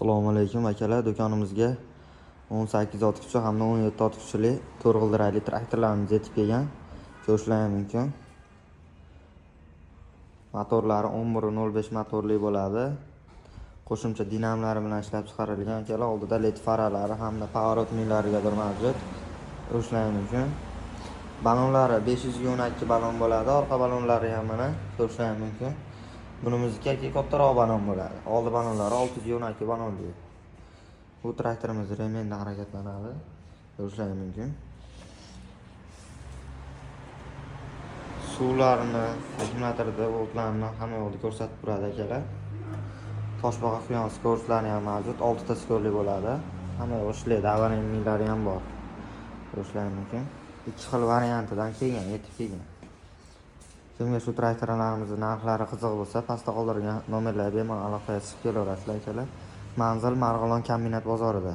Assalomu alaykum, akalar. Do'konimizga 18 ot kuchi hamda 17 ot kuchli to'rt g'ildirakli traktorlarimiz yetib kelgan. Ko'rishlari mumkin. Motorlari 11.05 motorli bo'ladi. Qo'shimcha dinamlari bilan ishlab chiqarilgan, akalar. Oldida LED faralari hamda поворотник larigadir mavjud. Ko'rishlari mumkin. Balonlari 512 balon bo'ladi. Orqa balonlari ham mana ko'rishlari mumkin. Bunimizniki, aka, kattaroq balon bo'ladi. Oldi balonlari 612 balonli. Bu traktorimiz ремень da harakatlanadi. Ko'rishlari mumkin. Suvlarni, akkumulyatorda voltlarni hamma yoqda ko'rsatib turadi, akalar. Toshbaqa quyon скорость lari ham mavjud. 6 ta скорость li bo'ladi. Hamma yoq ishlaydi, аварийный lari ham bor. Ko'rishlari mumkin. Ikki xil variantidan kelgan, yetib kelgan. Kimga shu traktorlarimizni narxlari qiziq bo'lsa, pastda qoldirgan nomerlarga bemalol aloqaga chiqib kelaverasizlar, akalar. Manzil Marg'ilon kombinat bozorida.